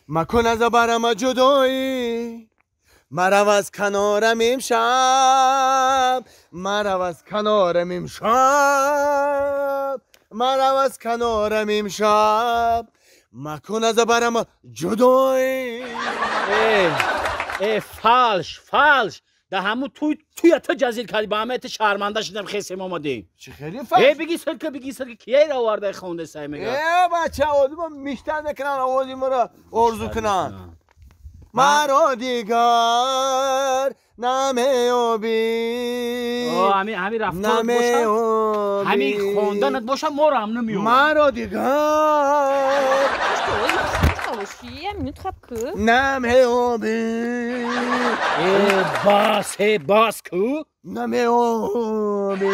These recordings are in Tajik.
Макун аз барама ҷудоӣ, марав аз канорам имшаб, марав аз канорам имшаб, марав аз канорам имшаб, макун аз барама ҷудоӣ. Э, фалш, фалш. Да ҳамун туя ту ҷазил кардӣ, ба ҳама ту шарманда шудам, хесем омадем. Чӣ хеле фалш? Э, биги сирка, биги сирка, кияйро оварда хонда сай мега? Э, бача, одимо миштар мекунанд, овози моро орзу кунанд. Маро дигар намеёбӣ. Ҳамин рафторат боша, ҳамин хонданат боша, моро ҳам намеёбӣ. Маро дигар намеёбӣ. Э, бас, э, бас ку. Намеёбӣ.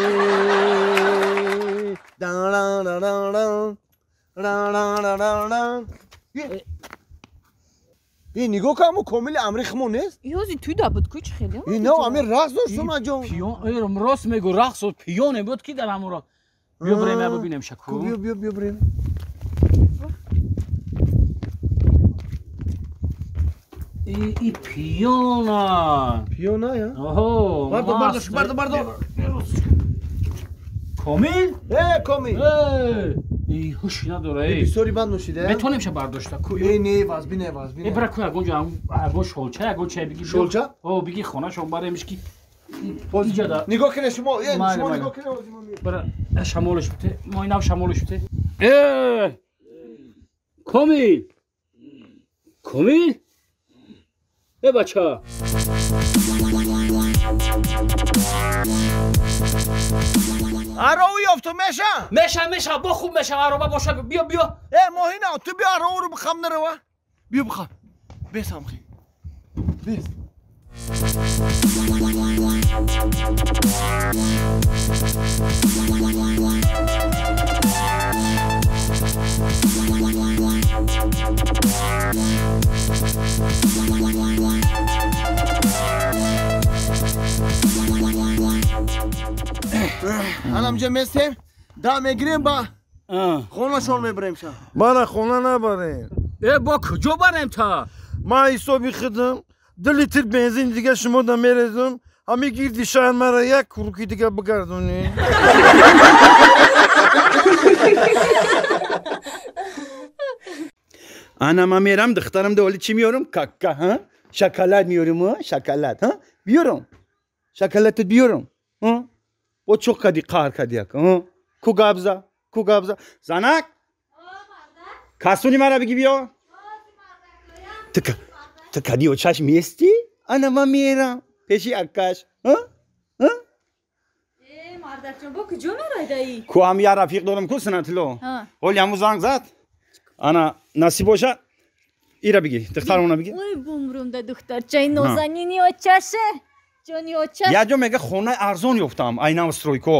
Ин нигоҳ кун, ҳамун Комили амри хумон нест? Ёзи туй да буд ку, чӣ хеле? Ин ами рақс дошт, Сумаҷон. Пиён, рост мегӯ, рақс пиёне буд ки дар ҳамун роҳ. Биё бирем, я бибинем шаку. Биё, биё, биё бирем. И пиёна. Пиёна, я? Оҳо. Бардор, бардор, бардор, бардор. Комил? Э, Комил. Э, и ҳуш надора, э. Бисёри бад нӯшида. Метонем ша бардошта ку. Э, не, вазби не, вазби не. Э, бира ку, ягон ҷо, ягон шолча, ягон чай биги. Шолча? О, биги хонашон баремиш ки. Иҷа. Нигоҳ кунед шумо, э, шумо нигоҳ кунед, озимо. Бира, шамолаш бите. Мо инав шамолаш бите. Э! Комил! Комил? Э, бача. Арови ёфту меша? Меша, меша, бо хуб меша, ароба боша, биё, биё. Э, моҳина, ту биё ароворо бихам нарава. Биё бихам. Бес ҳамхи. Бес. Анамҷа местем, да мегирем, ба хонашон мебарем ша. Мана хона набарем. Э, бо куҷо барем та? Ман ҳисоби худам 2 литр бензин дига шумо да мерезам, ҳами гирди шаҳр мара як курки дига бигардонӣ. Ана ман мерам, духтарам да оли чӣ меёрам? Какка, ҳа? Шоколад меёрам, ҳа? Шоколад, ҳа? Биёрам. Шоколадат биёрам. Ҳа? Бо чоқ кади, қаҳр кади як, ҳа? Ку габза, ку габза. Занак? Касуни мара биги биё. Ту кади очаш местӣ? Ана ман мерам пеши аккаш, ҳа? Ҳа? Э, мардакҷон, бо куҷо мерайдаӣ? Ку ҳам я рафиқ дорам ку, Синатилло. Ҳоли ҳамун занг зад. Ана насиб боша, ира биги, духтарамона биги. Ой, бумрум да духтарчаи нозанини очаше. Ҷони очаш. Як ҷо мега хонаи арзон ёфтам, айнав стройко.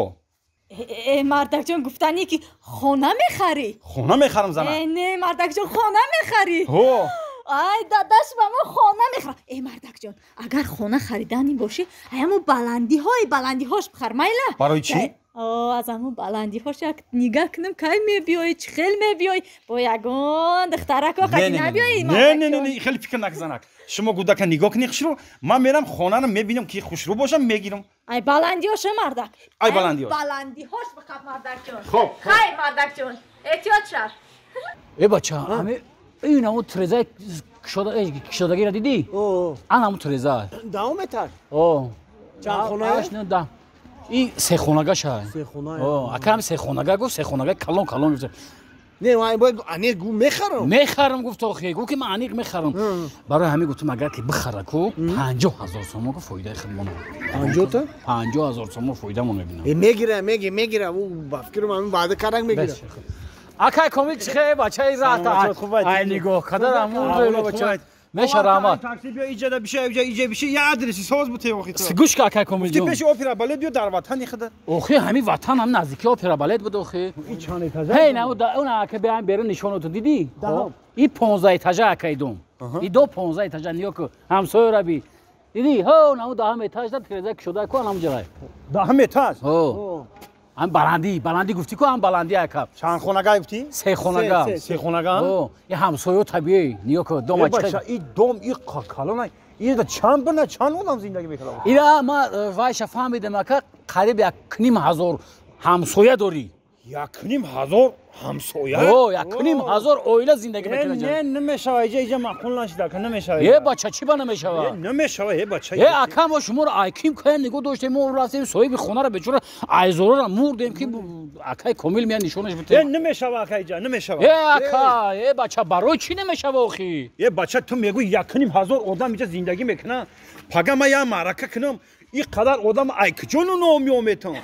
Э, мардакҷон, гуфтанӣ ки хона мехарӣ? Хона мехарам, зана. Э, не, мардакҷон, хона мехарӣ? Ҳо. Ай, дадаш ба мо хона мехарам. Э, мардакҷон, агар хона хариданӣ бошӣ, ай ҳамун баландиҳои баландиҳош бихар, майла? Барои чӣ? О, аз ҳамун баландиҳош як нигаҳ кунам, кай мебиёӣ, чӣ хел мебиёӣ, бо ягон духтарако хади набиёӣ. Не, не, не, хеле фикр накун, занак. Шумо гудака нигоҳ кунӣ хушрӯ, ман мерам хонаро мебинам, ки хушрӯ бошам, мегирам. Ай баландиҳош, мардак. Ай баландиҳош. Баландиҳош бихар, мардакҷон. Хоб. Хай, мардакҷон, эҳтиёт шав. Э, бача, ҳами ин ҳамун трезаи кушодагиро дидӣ? Ан ҳамун треза. Даҳум этаж? О. Чанд хонае? Даҳ. И сехонагаша. Сехона. О, ака ҳам сехонага гуфт, сехонага калон калон гуфт. Не, ман бояд аниқ гу мехарам. Мехарам гуфт охи, гуфт ки ман аниқ мехарам. Барои ҳамин гуфтам, агар ки бихара ку 50 000 сомон ку фоидаи худмон. 50 та? 50 000 сомон фоидамон мебинам. Э, мегира, меги, мегира, ӯ ба фикрам ҳамин ваъда карак мегира. Акай Комил чихе бачаи раҳта. Ай нигоҳ кадар ҳамун бача. Меша раҳмат. Такси биё иҷада биша, иҷа иҷа биша, я адреси соз бу те охи. Гӯш ка, акай Комил ҷон. Пеши опера балет биё дар ватани худа. Охи, ҳамин ватан ҳам наздики опера балет буд охи. И чанд этажа? Ҳей, на он ака биям берун нишонатон дидӣ? И 15 этажа акай дом. И до 15 этажа ниё ку ҳамсояра би. Дидӣ? Ҳо, на даҳам этаж да тиреза кушода ку анам ҷарай. Даҳам этаж? Ҳо. Ам баландӣ, баландӣ гуфтӣ ку ам баландӣ ака. Чанд хонага гуфтӣ? Се хонага. Се хонага? О, и ҳамсоё табиӣ. Ниё ку дома чӣ? Бача, и дом и калона. Ира чанд бина чанд одам зиндагӣ мекунад? Ира ма вайша фаҳмидам ака, қариб 1500 ҳамсоя дорӣ. 1500 ҳамсоя? О, 1500 оила зиндагӣ мекунад. Не, намешава, иҷа маъқул нашида, ака, намешава. Е бача, чӣ ба намешава? Е, намешава, е бача. Е ака, мо шуморо айким кая нигоҳ доштем, мо рафтем соҳиби хонаро бечора айзорора мурдем ки акай Комил меяд нишонаш битем. Е, намешава, ака, иҷа, намешава. Е ака, е бача, барои чӣ намешава охи? Е бача, ту мегӯӣ 1500 одам иҷа зиндагӣ мекунад, пага ман як маърака кунам, ин қадар одам ай куҷо ном меометам?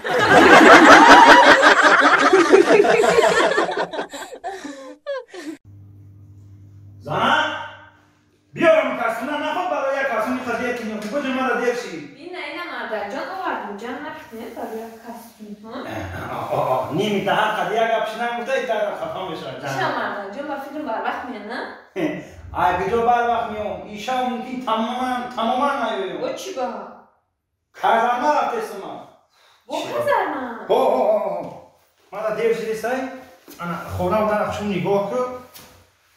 Зан, биёрам касуна наход барои як касуни қазия кинем. Куҷо мара дер ши? Ина, ина мардаҷон овардум, ҷан накунед барои як касуни, ҳа? Ними даҳар қад як гап шинам гуфта, ин тараф хафа мешавад. Ча мардаҷон, ба фикрам барвақт меяд, на? Ай куҷо барвақт меом? Иша мумкин тамоман, тамоман наёем. О чӣ ба? Казарма рафтесам ман. Бо казарма? Ҳо, ҳо, ҳо. Мара дер шидисай? Ана хонам дар чун нигоҳ кун.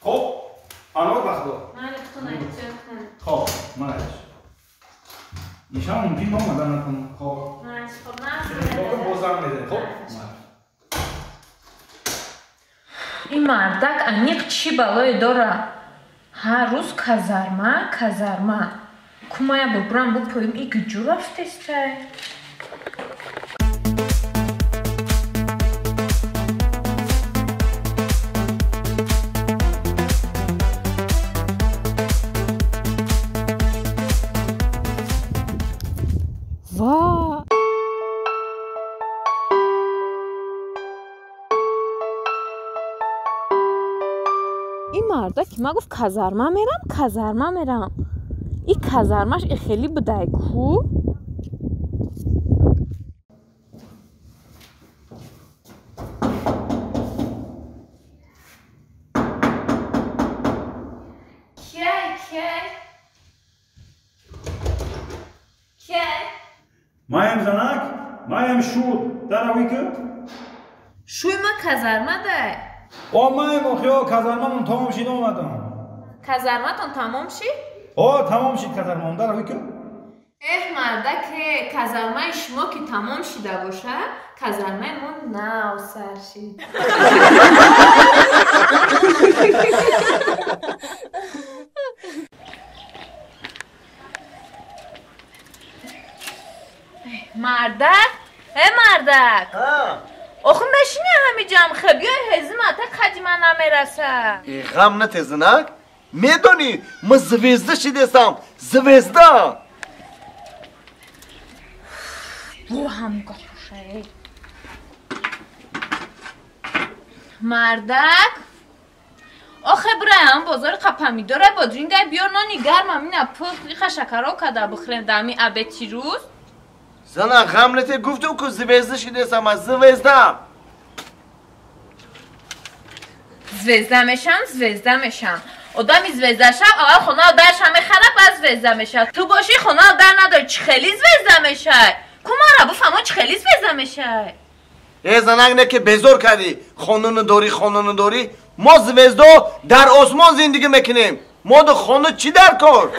Хоб, анор бахдор. Ман хона. Хоб, манаш. Ишам мумкин омада накунам. Хоб. Манаш, хоб, ман бозам медем. Хоб. Ин мардак аниқ чӣ балое дора? Ҳар рӯз казарма, казарма. Кумая бурбурам бупоим, и куҷо рафтестай? Ва! Ин мардак ки ман гуфт казарма мерам, казарма мерам. И казармаш и хеле будай ку? Кияй, кияй? Кияй? Маем занак, маем шуд. Даравӣ ку? Шуй ма казарма дай. О, маем охиё, казармамон тамом шид омадам. Казарматон тамом шид? О, тамом шид казармамон, даравӣ ку? Эҳ, мардаке, казармаи шумо ки тамом шида бошад, казармаи мо нав сар шид. Мардак, э мардак. Охи мешини ҳамиҷам хе, биёй ҳезим ата қади ман намераса. Э, ғам натезанак? Медонӣ, ман звезда шидесам, звезда. Бо ҳам гапушае. Мардак, охе бираям бозори қапамидора бодринга биёр нони гармам ина пухт иха шакаро када бихӯрем дами абети рӯз. Зана ғам нате, гуфтум ку звезда шидесам, аз звезда. Звезда мешам, звезда мешам. Одами звезда шав, аввал хонаро дарша мехарад, баъд звезда мешавад. Ту бошӣ хонаро дар надорӣ, чӣ хеле звезда мешай? Ку мара буфаҳмо чӣ хеле звезда мешай? Э, занак не ки безор кардӣ, хонуну дорӣ, хонуну дорӣ. Мо звездо дар осмон зиндагӣ мекунем. Мо ду хона чӣ дар кор?